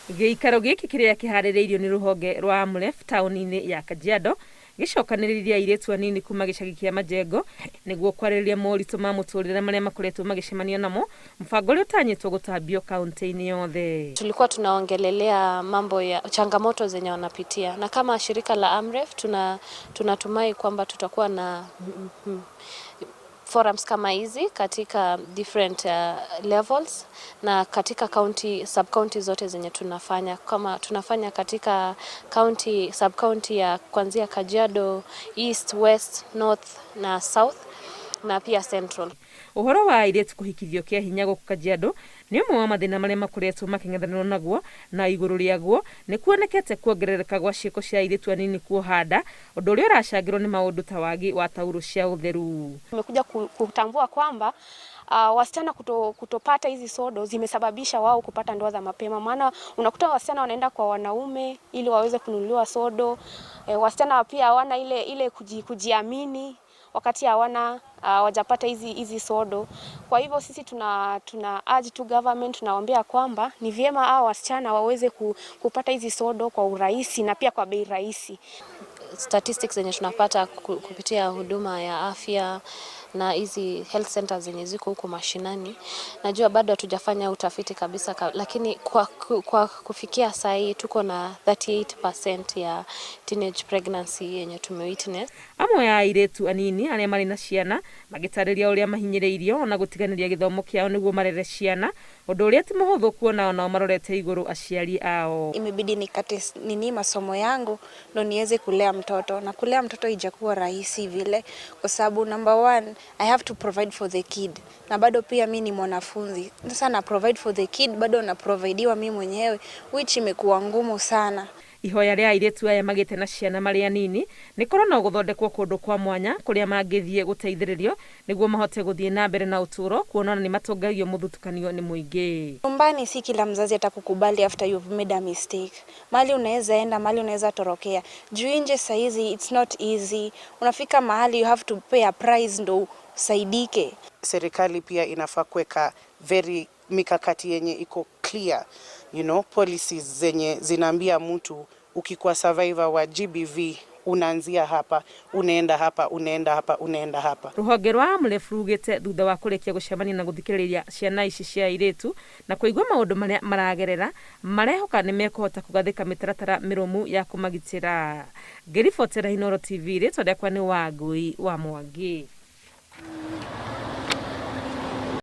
Gĩikaro gĩkĩ kĩrĩa kĩharĩrĩirio nĩ rũhonge rwa Amref taũni-inĩ ya Kajiado gĩcokanĩrĩirie airĩtu anini kuma gĩcagi kĩa Majengo nĩguo kwarĩrĩria moritũ ma mũtũrĩre marĩa makoretwo magĩcemania namo, mũbango ũrĩa ũtanyĩtwo gũtambio kaunti-inĩ yothe. Tulikuwa tunaongelelea mambo ya changamoto zenye wanapitia, na kama shirika la Amref tunatumai kwamba tutakuwa na forums kama hizi katika different levels na katika county, sub county zote zenye tunafanya, kama tunafanya katika county, sub county ya kuanzia Kajiado East, West, North na South na pia Central. Ũhoro wa airĩtu kũhikithio kĩa hinya gũkũ Kajiado nĩ ũmwe wa mathĩna marĩa makoretwo makĩng'ethanĩrwo naguo, na igũrũ rĩaguo nĩ kuonekete kuongerereka gwa ciĩko cia airĩtu anini kuoha nda, ũndũ ũrĩa ũracangĩrwo nĩ maũndũ ta wagi wa taurũ cia ũtheru. Tumekuja kutambua kwamba wasichana kutopata hizi sodo zimesababisha wao kupata ndoa za mapema, maana unakuta wasichana wanaenda kwa wanaume ili waweze kununuliwa sodo. Wasichana pia hawana ile kujiamini wakati hawana wajapata hizi sodo. Kwa hivyo sisi tuna urge to government, tunawaambia kwamba ni vyema hao wasichana waweze kupata hizi sodo kwa urahisi na pia kwa bei rahisi. Statistics zenye tunapata kupitia huduma ya afya na hizi health centers zenye ziko huko mashinani, najua bado hatujafanya utafiti kabisa, lakini kwa kufikia saa hii tuko na 38% ya teenage pregnancy yenye tumewitness. Amwe a airĩtu anini arĩa marĩ na ciana magĩtarĩria ũrĩa mahinyĩrĩirio na gũtiganĩria gĩthomo kĩao nĩguo marere ciana, ũndũ ũrĩa ti mũhũthũ kuona onao marorete igũrũ aciari ao. Imebidi nikate nini masomo yangu ndo niweze kulea mtoto, na kulea mtoto haijakuwa rahisi vile, kwa sababu number one, I have to provide for the kid, na bado pia mi ni mwanafunzi. Sasa na provide for the kid, bado na providiwa mi mwenyewe, which imekuwa ngumu sana. Ihoya rĩa airĩtu aya magĩte na ciana marĩ anini nĩ korwo no gũthondekwo kũndũ kwa mwanya kũrĩa mangĩthiĩ gũteithĩrĩrio nĩguo mahote gũthiĩ na mbere na ũtũũro, kuona nĩ matũngagio mũthutũkanio nĩ mũingĩ. Nyumbani si kila mzazi atakukubali after you've made a mistake. Mahali unaweza enda, mahali unaweza torokea. Juu nje saizi it's not easy. Unafika mahali you have to pay a price ndo usaidike. Serikali pia inafaa kuweka very mikakati yenye iko clear, policies zenye zinaambia mtu ukikuwa survivor wa GBV unaanzia hapa, unaenda hapa, unaenda hapa, unaenda hapa. Rũhonge rwa Amref rugĩte thutha wa kũrĩkia gũcemania na gũthikĩrĩria ciana ici cia airĩtu na kũigua maũndũ marĩa maragerera, marehoka nĩ mekũhota kũgathĩka mĩtaratara mĩrũmu ya kũmagitĩra. Ngĩribotera Inooro TV, rĩtwa rĩakwa nĩ Wangui wa Mwangi.